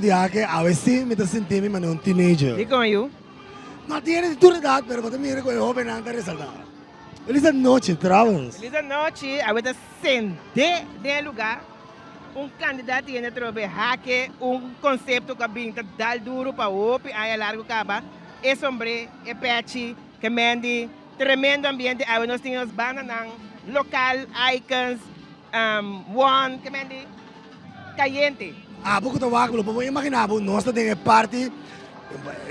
Di aki awe si mi ta sinti mi manera un teenager. Dikon yu? No tiene di tur edat pero bo ta mira ku e hobennan ta resaltá. Felis anochi trouwens. Felis anochi, awe ta sende den e lugá. Un kandidat yende atrobe hake un konsepto ku a bin ta dal duru pa hopi aña largu kaba, e sombré, e pèchi, ke mendi, tremendo ambiente awe nos tin nos bandanan lokal, icons, One, ke mendi kayente. Abo ku ta wak bo lo por imagina bo nos ta den e parti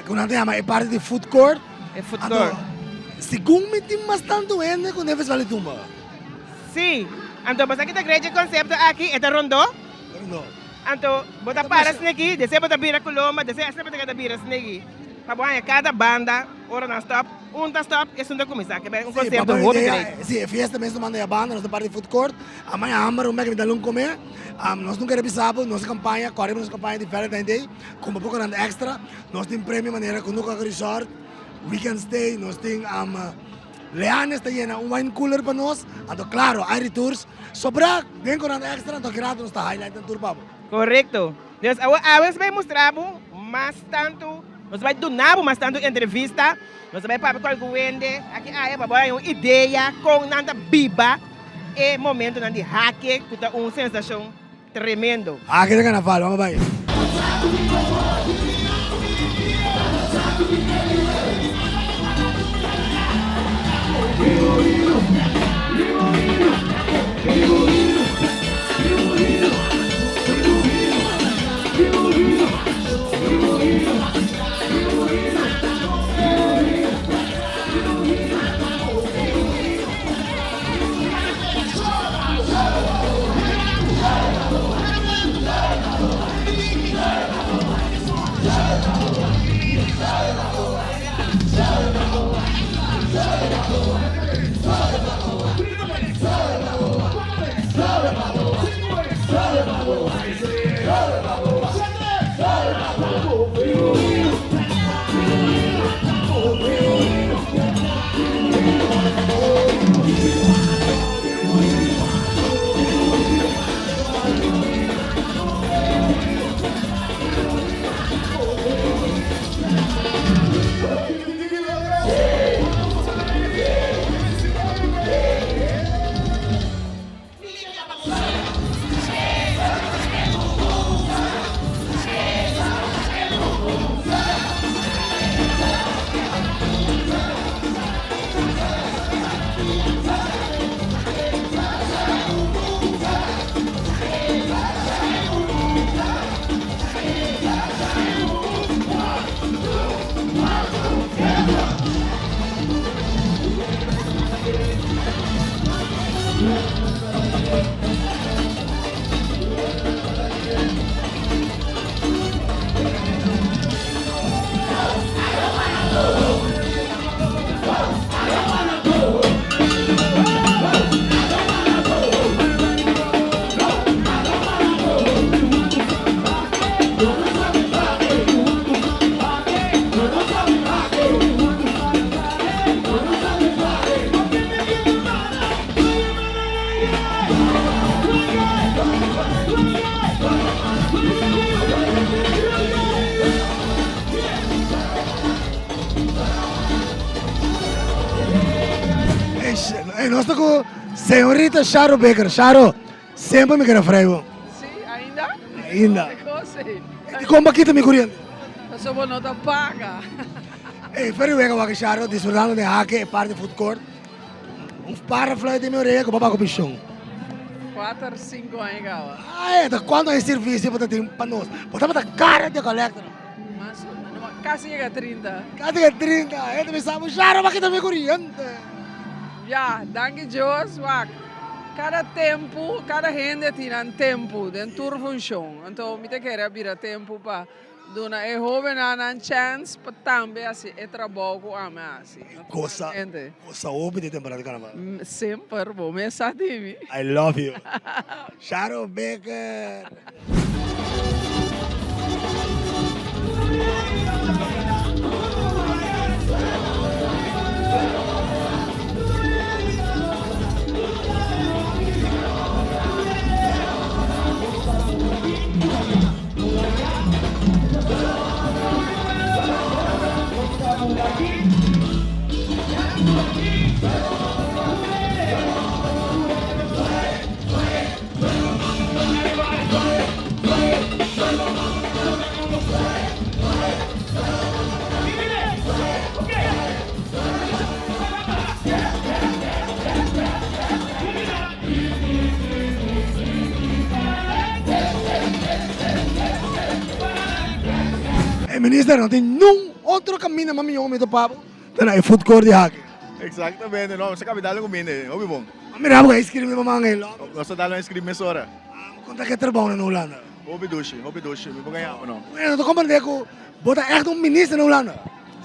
ku nan ta yama e parti di food court. E food court. Anto segun mi tin mas tantu hende ku den festival di tumba. Si, anto bo sa ki ta great dje konsepto aki, e ta rondó. Rondó. Anto bo ta para sneki, desei bo ta bira ku lomba, desei asina bo ta keda bira sneki pa bo haña kada banda ora nan stòp. Un ta stop, esun ta kuminsá. Ke ben un konsepto hopi great. Si, e fiesta mes ta manda e banda, nos ta parti food court. Amai hamber, un bek mi ta lun kome. Nos nunka rebisa bo nos kampaña, kòrda riba nos kampaña di Valentine Day, kumpra poko nan extra. Nos tin premio manera Kunuku Resort, Weekend Stay, nos tin Leanes ta yena un wine cooler pa nos. Anto klaro, Aire Tours. Sobrá den ku nan extra, anto aki rato nos ta highlight nan tur pa bo. Korekto. Dus awor awe nos bai mustra bo mas tantu. Nos ta bai duna bo mas tantu entrevista, nos ta bai papia ku algun hende aki aya pa bo haña un idea kon nan ta biba e momentonan di hake ku ta un sensashon tremendo. Hake ta karnaval, wak bai. Ey, nos ta ku señorita Sharo Baker. Sharo, semper mi kere frei bo. Sí, ainda? Ainda. Kos ei. Di kon bo kita mi kuriente? Pasobra bo no ta paga. Ey, ferry wega wak Sharo, disfrutando den hake e parti food court. Un par a fluit den mi oreha ku bo a baha ku pishon. Kuater, sinku aña kaba. Ay, ta kuantu aña servisio bo ta tin pa nos? Bo tabata kara di kolekta. Mas o menos, kasi yega trinta. Kasi yega trinta. Hende mi sa bo Sharo bo a kita mi kuriente. Ya, danki Dios, wak. Kada tempu, kada hende tin nan tempu den tur funshon. Anto mi ta kere a bira tempu pa Duna e hobennan nan chèns pa tambe hasi e trabou ku ami a hasi. Gosa, gosa hopi di temporada di karnaval. Semper, bo mes sa di mi. I love you. Sharon Baker. E minister no tin nun otro caminda mas mihó mi topa bo ta na e food court di Hake. Exactamente, no, nos a cabe dal un cuminda ei, hopi bon. Ma mira bo ka ice cream di mama Angel, no? Nos a dal un ice cream mesora. Ah, bo conta ke trabou na Hulanda? Hopi dushi, hopi dushi, mi por gaña bo no. Bueno, no ta comprende cu bo ta echt un minister na Hulanda.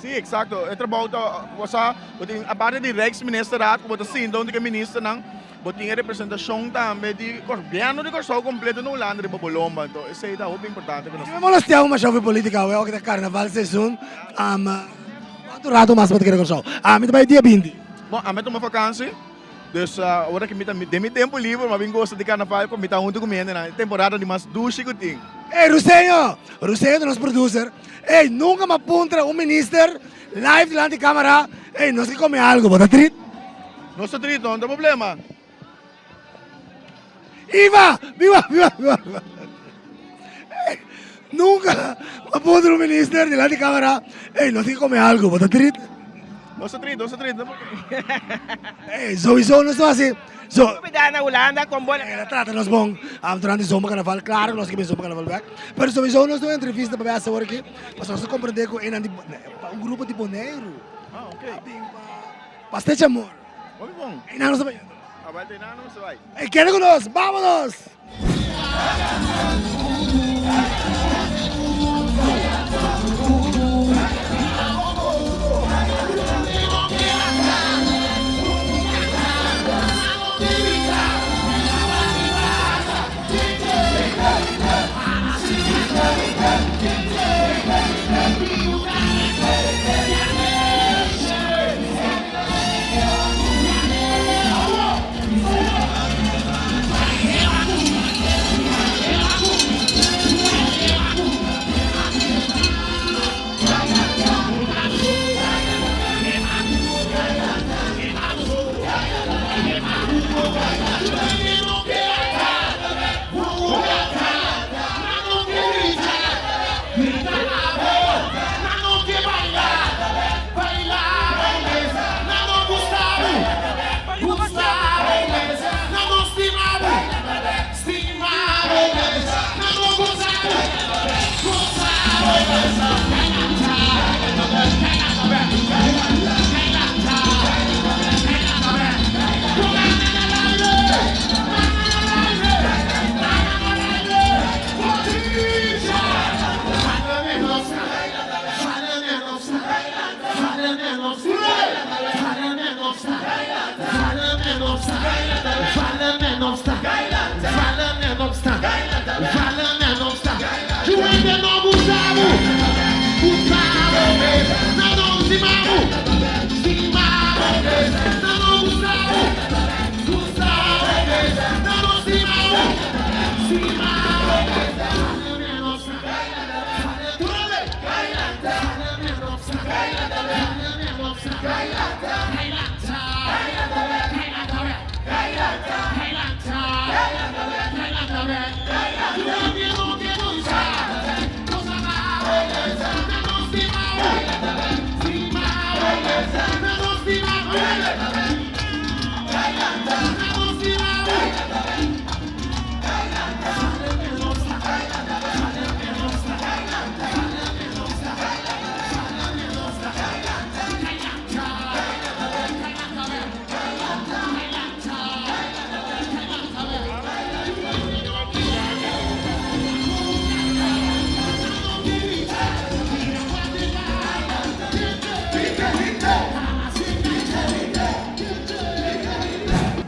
Si, exacto, e trabou ta, bo sa, bo tin aparte di Rijksministerraad cu bo ta sinta hunto cu e ministernan, Bo tin e representashon tambe di gobièrnu di Kòrsou kompleto na Hulanda riba bo lomba, anto esei ta hopi importante ku nos. Mi molestia bo masha over politica awe, oke ta carnaval seizoen, kuantu rato mas bo ta keda Kòrsou? Ami ta bai dia 20. Bon, ami a tuma vakansi, dus ora ku mi ta den mi tempu liber mi a bin gosa di carnaval ku mi ta huntu ku mi hendenan, e temporada di mas dushi ku tin. Ey Ruseño, Ruseño ta nos producer, ey nunka mi a puntra un minister Live dilanti camera, ey nos ke come algo, bo ta trit? Nos ta trit, no ta problema. Iva, biba, biba, biba, biba. Ey, nunca a puntra un minister dilanti camera, ey nos ke come algo, bo ta trit? Nos ta trit, nos ta trit. Ey, sowieso nos ta haci. So, Bida na Hulanda con bo. El a trata nos bon durante zomer carnaval, claro cu nos ke bin zomer carnaval bek, pero sowieso nos ta un entrevista pa bes awor aki, pasobra nos ta comprende cu enan di un grupo di Boneiru a bin pa Stecha Amor. Hopi bon. Einan nos ta bayendo. A bai ta einan nos ta bai. Ey keda cu nos, bamonos!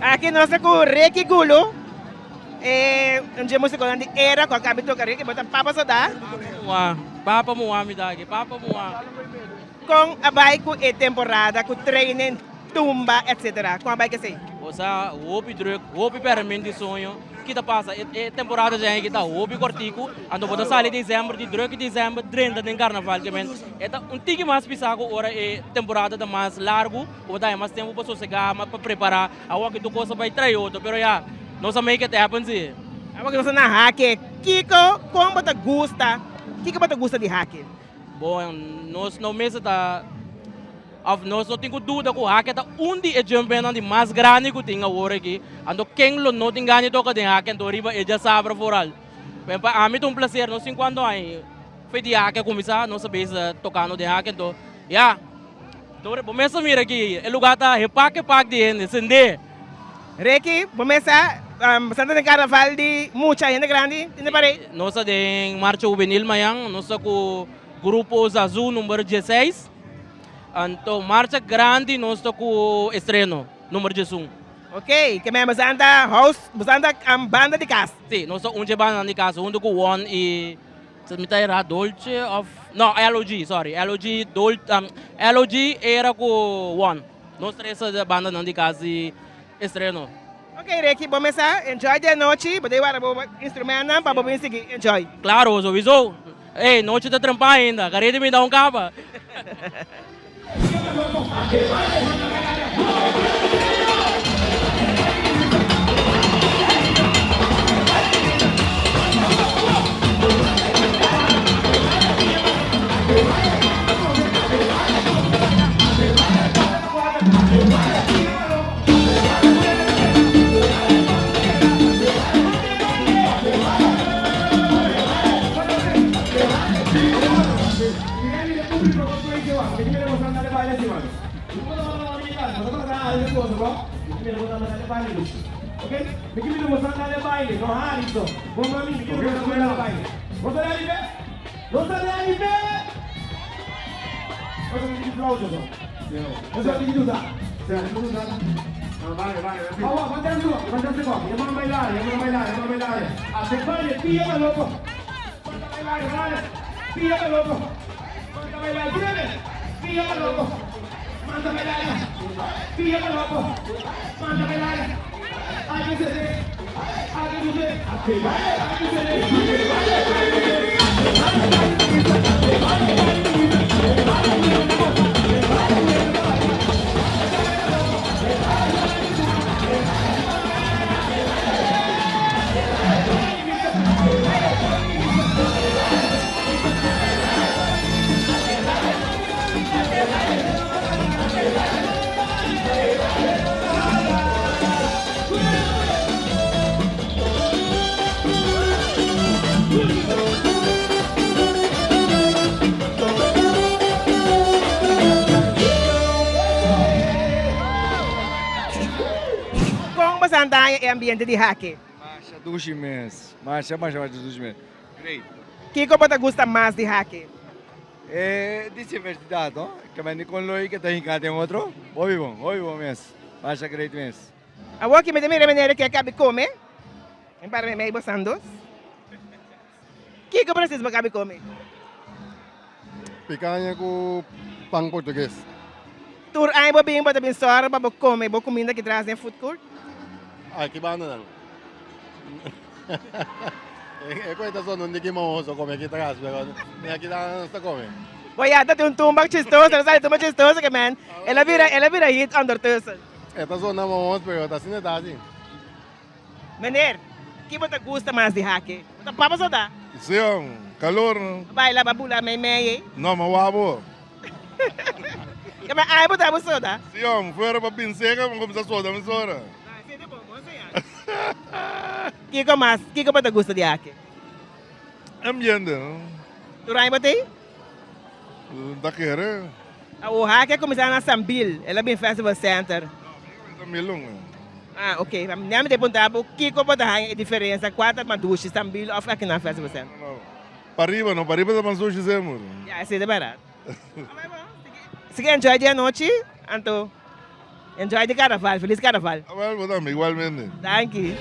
Aki nos ta ku Ricky Gulu, e un dje musikonan di era ku a kabi toka Ricky, bo ta papa soda? Papa mua, papa mua mi ta aki, papa mua. Kon a bai ku e temporada, ku training, tumba, etc. Kon a bai ku esei? Bo sa, hopi druk, hopi pèrmint di soño. Ki ta pasa? E temporada dje aki ta hopi kòrtiku, anto bo ta sali desèmber, di druk di desèmber drenta den karnaval. Ke men e ta un tiki mas pisá ku ora e temporada ta mas largu, ku bo ta haña mas tempu pa sosegá, mas pa prepará. Awor aki tur kos a bai trae otro, pero ya, nos a make it happen si. Awor ki nos ta na hake, kiko, kon bo ta gusta, kiko bo ta gusta di hake? Bon, nos no mester ta, of nos no tin ku duda ku hake ta un di e jumpennan di mas grandi ku tin awor aki. Anto ken lo no tin gana di toka den hake anto riba e djasabra vooral. Pa ami ta un placer, nos tin kuantu aña? Fe di hake a kuminsá, nos a bezig tokando den hake, anto ya, Dor bo mes a mira aki, e lugá ta hepak hepak di hende, sendé. Ricky, bo mes sa, bo ta den karnaval di mucha hende grandi, tin di parei? Nos ta den marcha hubenil mañan, nos ta ku grupo Zazoo number dieseis, anto marcha grandi nos ta ku estreno number diesun. Ok, ke men bo ta house, bo ta banda di kas? Si, nos ta un dje bandanan di kas huntu ku Won i. Si mi ta era Dolce of no LOG sorry LOG Dol LOG era ku One nos tres ta banda nan di kas di estreno. Ok Ricky bo mesa enjoy di anochi bo debe wara bo instrumentnan pa bo bin sigui enjoy. Claro sowiso ey nochi ta trempa ainda karedi mi da un kaba. Kon bo sa daña e ambiente di Hake? Masha dushi mes. Masha masha masha dushi mes. Great. Kiko bo ta gusta mas di Hake? E diversidad no. Kemende kon loy ke ta hinka den otro. Hopi bon, hopi bon mes. Masha great mes. Awor ki mi ta mira manera ke a kabi kome. Mi para meimei bo sandos. Kiko presis bo kabi kome? Picaña ku pan portugues. Tur aña bo bin bo ta bin sòru pa bo kome bo kuminda ki tras den food court? Aki banda nan. E koe ta sona un diki mahoso kome aki tras pero ni aki nan nos ta kome. Bo ya ta tin un tumba chistoso, el a sali tumba chistoso ke men el a bira el a bira hit ondertussen. E ta sona mahos pero ta asina e ta asi. Meneer, ki bo ta gusta mas di hake? Bo ta papa so ta? Si, calor no. Bo baila ba bula mei mei ei? No, ma wabo. Ke ma ai bo ta bo soda? Si, fuera pa bin seca, bo cuminsa soda mesora. Ah, si, ta bon, bon señal. Kiko mas, kiko bo ta gusta di hake? Ambiente, no. Tur aña bo ta ei? Ta kere. Awo hake a cuminsa na Sambil, el a bin Festival Center. No, mi a cuminsa Milon. Ah, ok. Nan mi ta puntra bo kiko bo ta haña e diferensia, kua ta mas dushi, Sambil of aki na Festival Center? No, no. Pariba no, pariba ta mas dushi semper. Ya, esei ta bèrdat. Sigui enjoy di anochi, anto enjoy di karnaval. Felis karnaval. Awel, bo tambe, igualmente. Danki.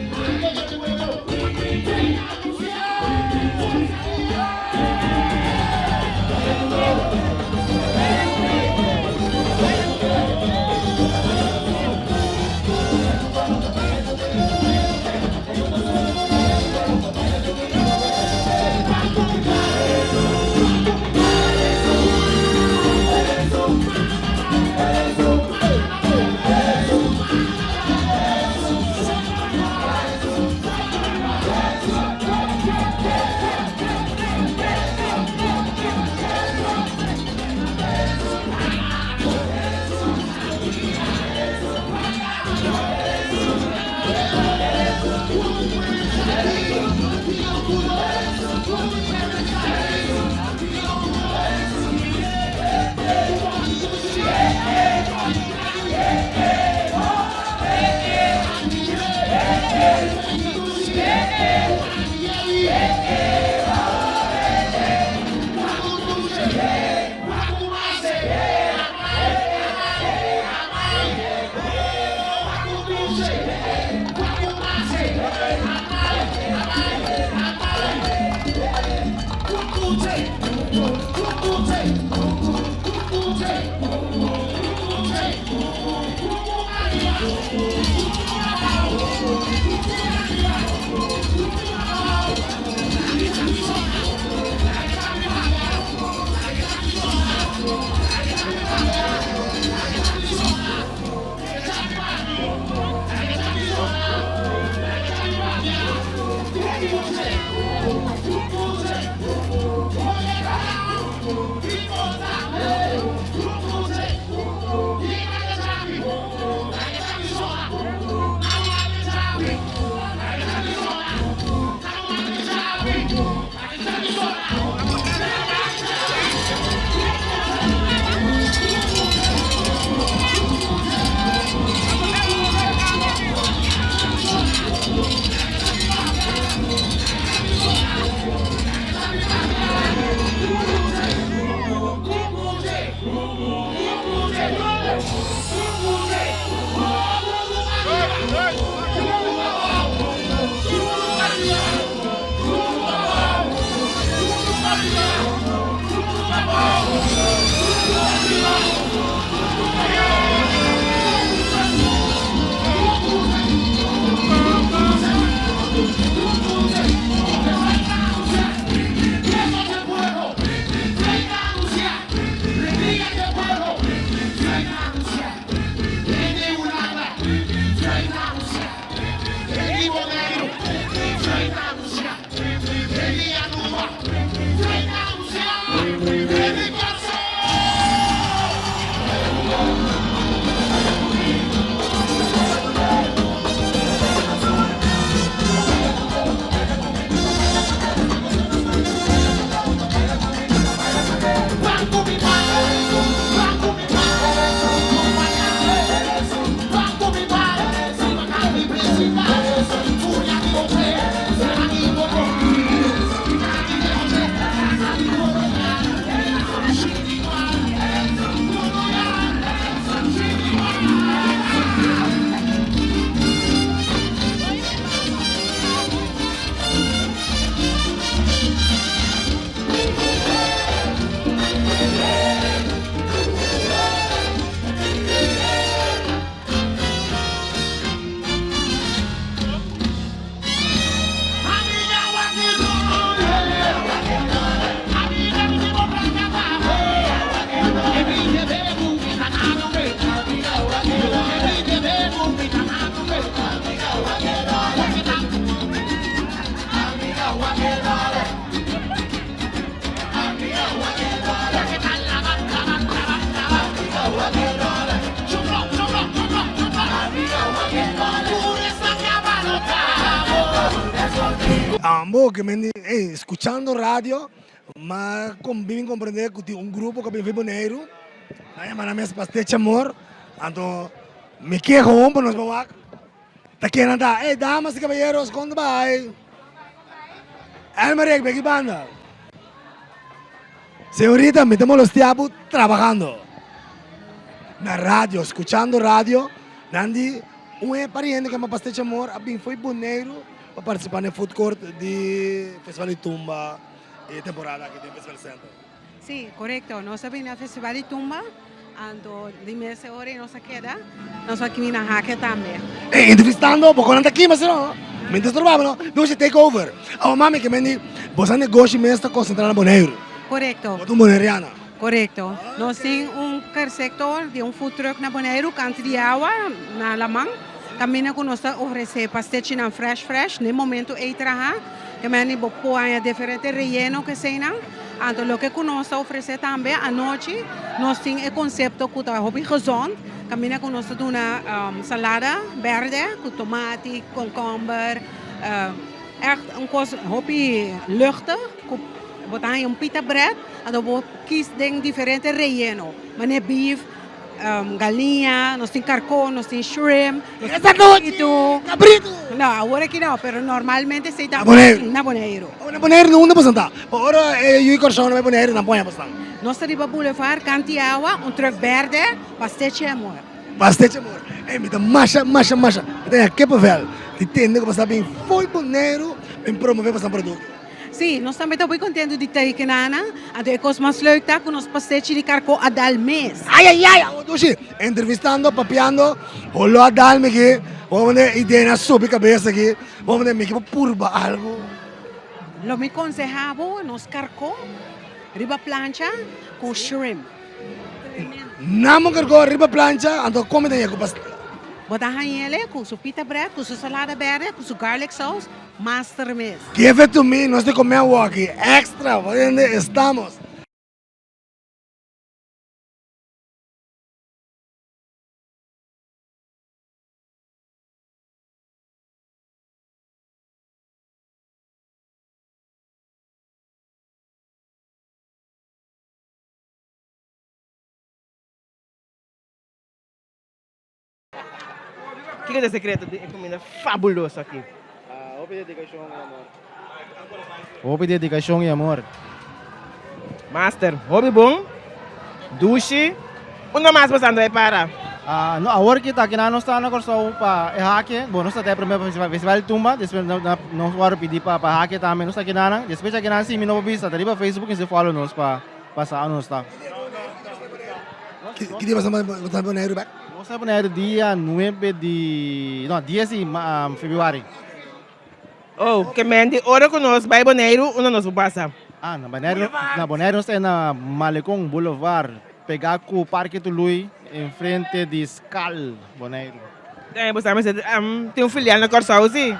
Ambo ke men di, ey, skuchando radio, m'a bin komprendé ku tin un grupo ku a bin for Boneiru, nan yama nan mes Pastechi Amor, anto mi ke gewoon pa nos bai wak ta ken nan ta. Ey, damas y caballeros, kon ta bai? Elmerich, beki banda. Señorita, mi ta molestia bo trabahando na radio, skuchando radio, nan di un e pariente ku yama Pastechi Amor a bin fo'i Boneiru pa partisipá na e food court di Festival di Tumba e temporada aki den Festival Center. Sí, korekto. Nos a bini na Festival di Tumba, anto di mes e ora ei nos a keda, nos a kini na Hake tambe. Ey, entrevistando, bo konan ta kima si no? Mi ta stroba bo no? Nos a take over. Awa mami ke men di, boso negoshi mes ta konsentrá na Boneiru. Korekto. Bo ta un boneriana. Korekto. Nos tin un sektor di un food truck na Boneiru, kantu di awa, na laman. Kaminda ku nos ta ofresé pastechinan fresh fresh n'e momento ei traha. Ke meni bo por haña diferente reyeno ku eseinan. Anto loke ku nos ta ofresé tambe anochi nos tin e konsepto ku ta hopi gezond. Kaminda ku nos ta duna salada bèrdè ku tomati, konkomber, ègt un kos hopi luchtig ku bo ta haña un pita bread anto bo kis den diferente reyeno manera beef. Galiña, nos tin karkó, nos tin shrimp, nos tin cabrito. Cabrito! No, awor aki no, pero normalmente si ta Na Boneiru. Na Boneiru. Oh, na Boneiru no unda boso ta? Pa ora e yu Kòrsou no bai Boneiru nan pon boso. Nos ta riba Boulevard Kanti Awa, un truck berde, Pastechi Amor. Pastechi Amor. Ey, mi ta masha, masha, masha. Mi ta haña kippenvel di tende ku boso ta bin fo'i Boneiru bin promove boso produkto. Sí, nos tambe ta muy contento di ta aki nana. Anto e cos mas leuk ta cu nos pastechi di carco a dal mes. Ay ay ay, awo dushi, entrevistando, papiando, holo a dal mi aki, bo manda idea na subi cabes aki, bo manda mi ki por purba algo. Lo mi conseha bo nos carco riba plancha cu shrimp. Namo carco riba plancha, anto come den e cu pastel. Bo ta hañele cu su pita bread, cu su salada berde, cu su garlic sauce. Master mes. Give it to me, nos ta come awoki extra, por ende estamos. Kiko ta e sekreto di e kumida fabuloso aki? Hopi dedikashon i amor. Hopi dedikashon i amor. Master, hopi bon, dushi. Unda mas bo sta para? No, awor ki ta akinan nos ta na Kòrsou pa e hake. Bon, nos ta ta e promé pa Festival di Tumba, despues nos wòrdu pidi pa hake tambe. Nos ta akinanan. Despues di akinan si mi no por bisa, ta riba Facebook i si follow nos pa sa unda nos ta. Ki dia bo ta Boneiru bek? Nos ta Boneiru dia nuebe di, no, dies di februari. Oh, ke men di ora ku nos bai Boneiru, unda nos por pasa? Ah, na Boneiru, na Boneiru nos ta na Malecon Boulevard, pegá ku Parke Tului, enfrente di Skal Boneiru. Tambe bo sa mester tin un filial na Kòrsou si?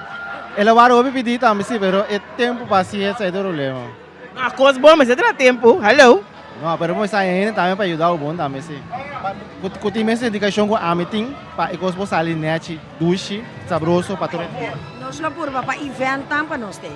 El a wòrdu hopi pidí tambe si, pero e tempu pa hasi esei ta e problema. No, kos bon mester tra tempu, hallo. No, pero bo sa hende tambe pa yuda bo bon tambe si. Ku tin mes dedikashon ku ami tin pa e kos por sali nechi, dushi, sabroso pa tur hende. Nos lo purba pa eventnan pa nos tei.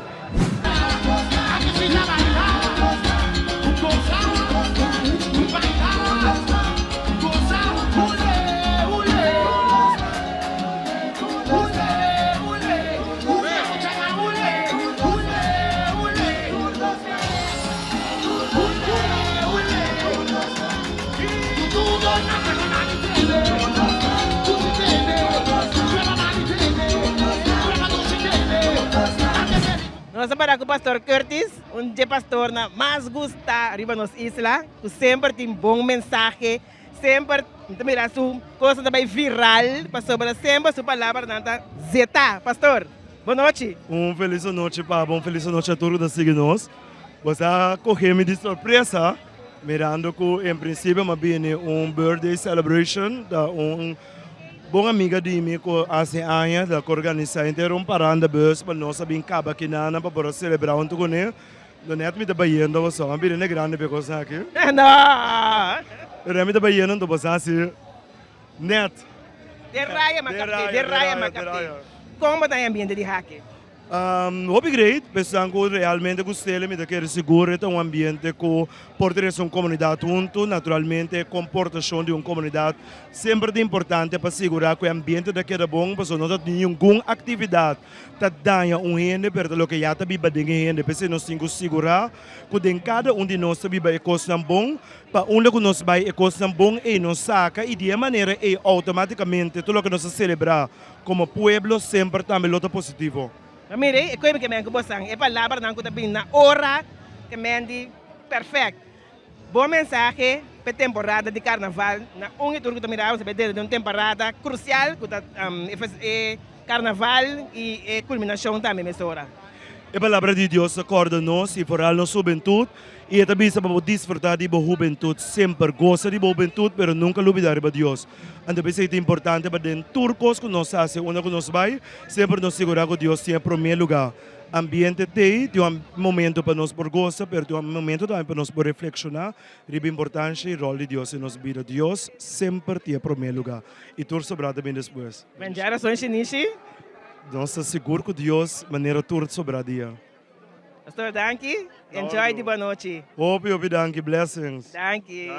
Nos a para ku Pastor Curtis, un dje pastornan mas gusta riba nos isla, ku semper tin bon mensahe, semper mi ta mira su kosnan ta bai viral pasobra semper su palabranan ta zeta. Pastor. Bon nochi. Un felis anochi pa bo, un felis anochi a tur ku ta sigui nos. Bo sa kohe mi di sorpresa mirando ku en prinsipio mi a bini un birthday celebration ta un bon amiga di mi ku hasi aña ta organisa henter un paranda bus pa nos a bin kaba kinan pa por a selebrá huntu kuné. No net mi ta bayendo boso, mi a bira na grandi pa e kos aki. Pero mi ta bayendo anto bo sa si. Net. Den raya ma kapte, den raya ma kapte. Kon bo ta e ambiente di hake? Hopi great, pensando ku realmente ku Stele mi ta kere sigur e ta un ambiente ku por trese un komunidat huntu. Naturalmente e komportashon di un komunidat semper ta importante pa sigurá ku e ambiente ta keda bon, pasobra no ta ningun aktividat ta daña un hende, pero ta loke ya ta biba den e hende. P'esei nos tin ku sigurá ku den kada un di nos ta biba e kosnan bon, pa unda ku nos bai e kosnan bon ei nos saka i di e manera ei outomátikamente tur loke nos ta selebrá komo pueblo semper tambe lo ta positivo. Ma mira, e koe ke men ku bosan, e palabranan ku ta bini na ora ke men di perfèkt. Bon mensahe p'e temporada di karnaval na un i tur ku ta mira awe, dentro di un temporada krusial ku ta e karnaval i e kulminashon tambe mesora. E palabra di Dios ta kòrda nos i foral nos hubentut i e ta bisa pa bo disfrutá di bo hubentut semper, gosa di bo hubentut pero nunka lubidá riba Dios. Anto p'esei ta importante pa den tur kos ku nos hasi unda ku nos bai semper nos sigurá ku Dios tin e promé lugá. Ambiente t'ei, tin un momento pa nos por gosa, pero tin un momento tambe pa nos por reflekshoná riba importansha i ròl di Dios den nos bida. Dios semper tin e promé lugá i tur sobrá ta bini despues. Men dja rason shinishi. Nos ta sigur ku Dios manera tur sobrá dia. Pastor danki. Enjoy di bo anochi. Hopi hopi danki. Blessings. Danki.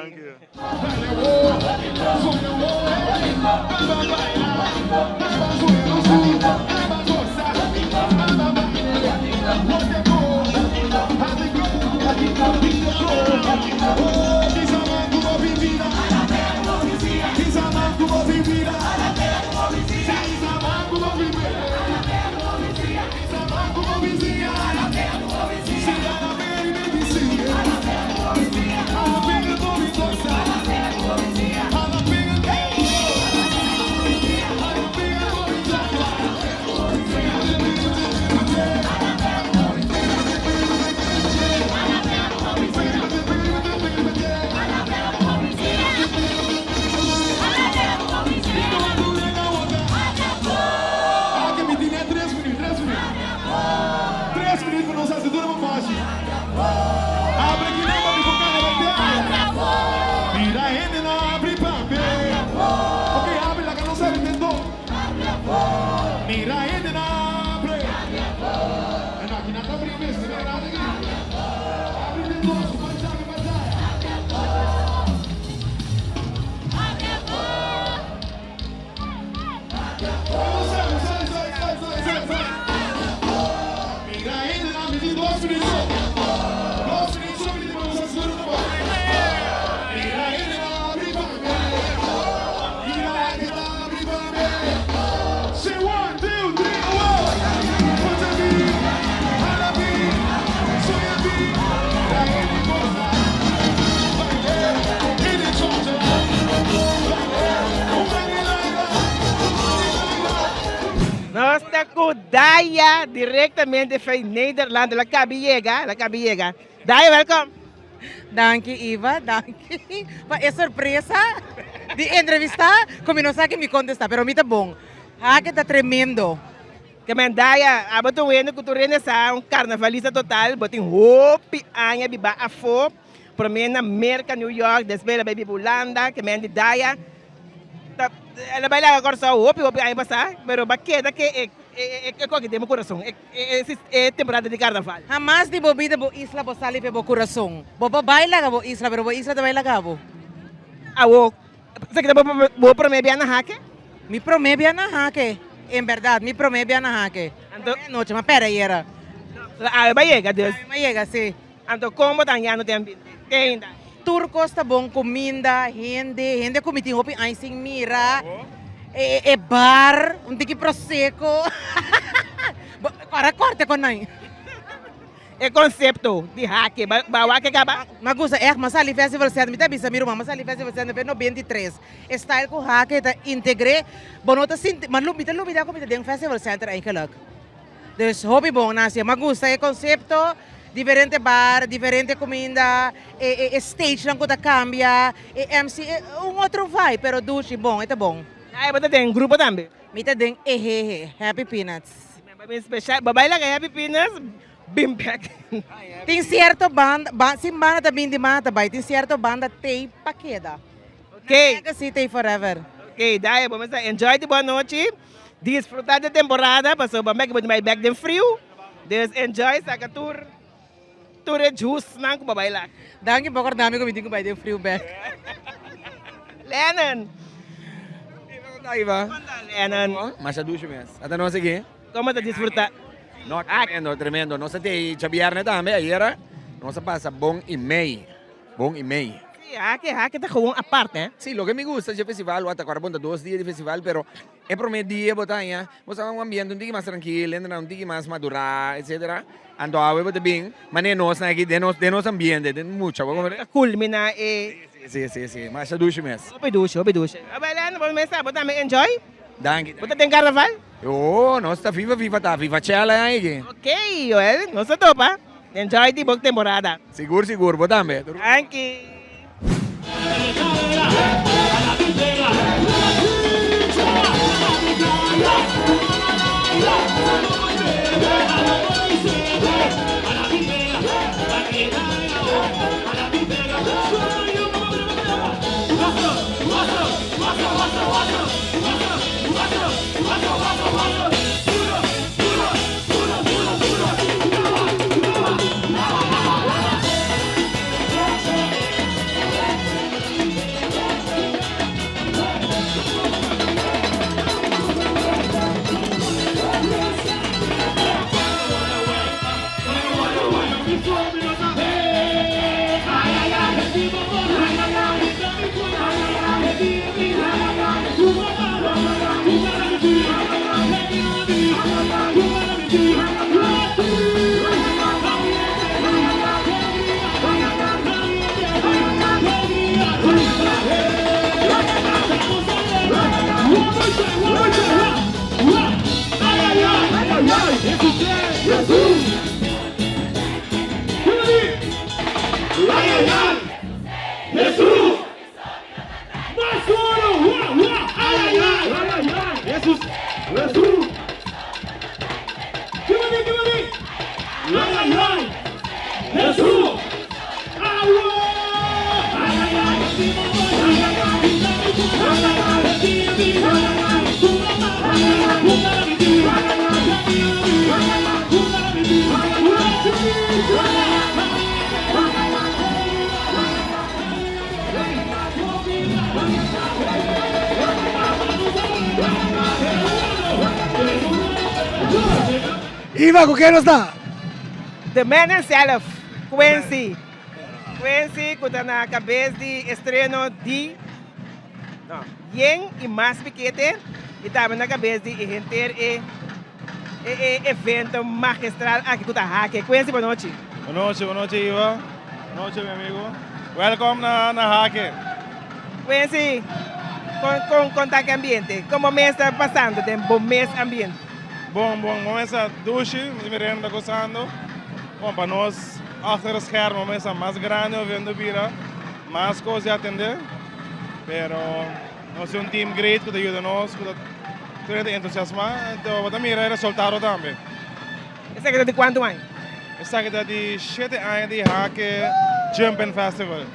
Nos ta cu Daya directamente fey Nederland. La cabi yega, la cabi yega. Daya, welkom. Danki Iva, danki pa e sorpresa di entrevista cu mi no sa ki mi contesta, pero mi ta bon. Hake ta tremendo. Ke men Daya, abo ta un hende cu tur hende sa, un carnavalista total, bo tin hopi aña biba afo, prome na Merca, New York, despues el a bay biba Hulanda, ke men di Daya ta, el a bay laga Corsou hopi hopi aña pasa, pero bo a keda ke e e koki den bo curason, e e temporada di carnaval. Hamas di bo bida bo isla bo sali fe bo curason. Bo por bay laga bo isla, pero bo isla ta bay laga bo. Awo, Esaki ta bo prome bia na hake? Mi prome bia na hake, en berdad mi prome bia na hake. Anto anochi mi pera yera. Awe ba yega dus? Awe ba yega si. Anto kon bo ta hañando den ambiente te ainda? Tur kos ta bon, kuminda, hende, hende ku mi tin hopi aña sin mira, e bar, un tiki prosecco. Ora korte kon nan. E konsepto di hake ba wak e kaba? Ma gusta echt, ma sali festival center, mi ta bisa mi ruman, ma sali festival center pe 93. E style ku hake ta integre, bo no ta sinti, ma mi ta lubida ku mi ta den festival center eigenlijk. Dus hopi bon nan hasi, ma gusta e konsepto, diferente bar, diferente kuminda, e e stage nan ku ta kambia, e MC, un otro vibe, pero dushi, bon, e ta bon. Ai bo ta den grupo tambe? Mi ta den ehehe, Happy Peanuts. Special, bo bai laga Happy Peanuts bin bek. Tin cierto banda, ba, sin banda ta bin di mata bai, tin cierto banda tei pa keda. Ok. Legacy tei forever. Ok, daya, bo mester enjoy di bo anochi. Disfruta di e temporada pasobra bo mester bai bek den friu. Dus enjoy saka tur tur e juice nan ku bo bai lak. Danki pa korda mi ku mi tin ku bai den friu bek. Lennon. Iva. Lennon. Masha dushi mes. Ata nos aki. Komo ta disfruta? No, tremendo, tremendo. Nos a tei djabierne tambe, ayera. Nos a pasa bon i mei. Bon i mei. Sí, hake, hake ta gewoon apart, hè? Sí, loke mi gusta dje festival, wak ta kòrda bon ta dos dia di festival, pero e promé dia bo ta haña, bo sa un ambiente un tiki mas trankil, hendenan un tiki mas madurá, etcetera. Anto awe bo ta bin manera nos nan aki den nos, den nos ambiente, den mucha, bo komprende? Ta kulminá e. Sí, sí, sí, sí, masha dushi mes. Hopi dushi, hopi dushi. Abel, Leandro, bo mes sa, bo tambe enjoy? Danki. Bo ta den carnaval? Oh, nos ta viva viva ta, viva chela e aña aki. Ok, Joel, nos ta topa. Enjoy di bo temporada. Sigur sigur, bo tambe. Danki. Iva, ku ken nos ta? The man himself, Quincy. Quincy ku ta na kabes di estreno di no, Yen i Mas Pikete i tambe na kabes di e henter e e e evento magistral aki ku ta Hake. Quincy, bonochi. Bonochi, bonochi Iva. Bonochi mi amigo. Welcome na na Hake. Quincy, kon kon kon ta ki ambiente? Kon bo mes ta pasando den bo mes ambiente? Bon, bon, bo mes ta dushi, mi mirendo ta gozando. Bon, pa nos achter de schermen bo mes ta mas grandi evento bira, mas cos di atende. Pero nos tin un team great cu ta yuda nos, cu ta tur hende ta entusiasma, enton bo ta mira e resultado tambe. Esaki ta di cuanto aña? Esaki ta di shete aña di Hake Jumping Festival.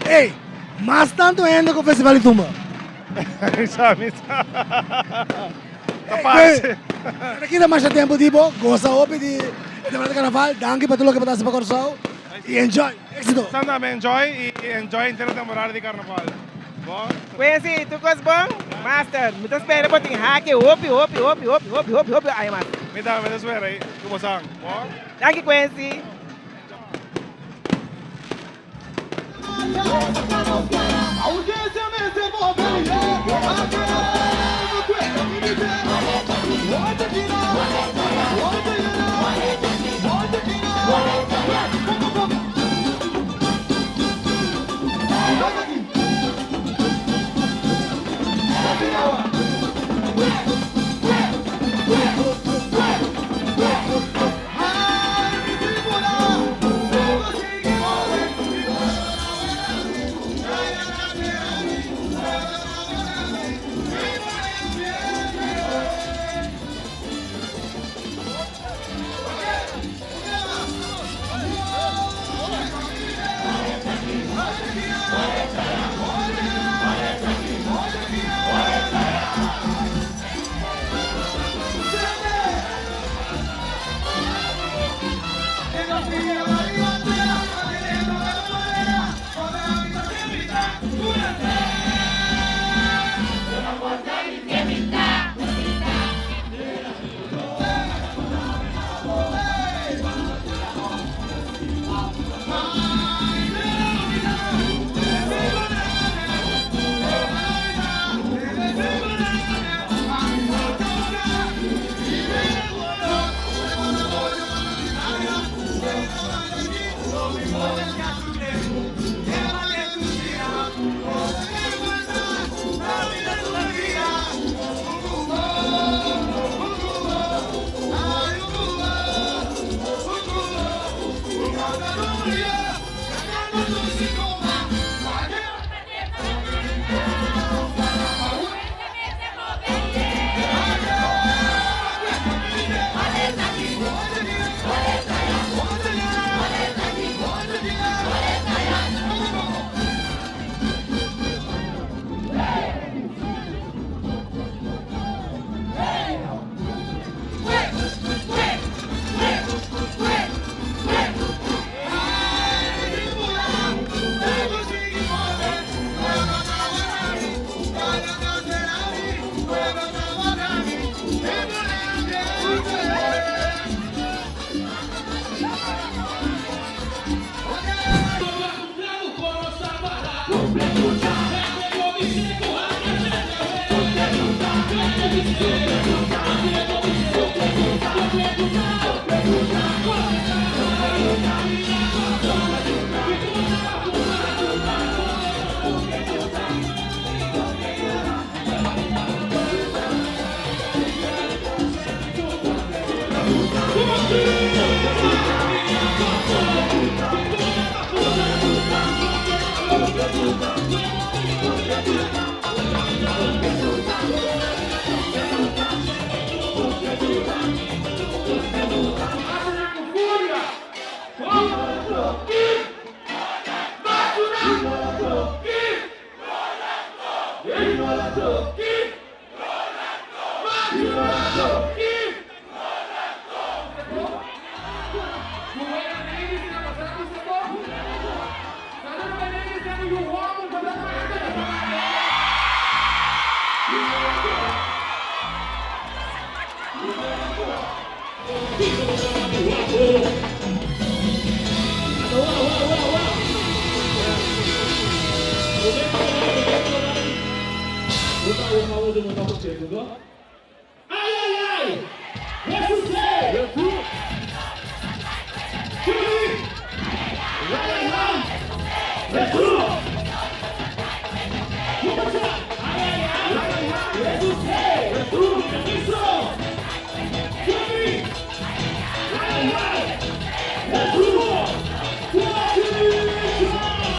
Ey, mas tanto hende cu Festival di Tumba. Mi sa, mi sa. Ta parce. Ta keda masha tempo di bo, goza hopi di e temporada di carnaval. Danki pa tur loke bo ta haci pa Corsou y enjoy. Éxito. San tambe enjoy y enjoy henter e temporada di carnaval. Bo. Quincy, tur cos bon? Master, mi ta spera bo tin hake hopi, hopi, hopi, hopi, hopi, hopi, hopi aña mas. Mi tambe ta spera cu bo san. Bo. Danki Quincy.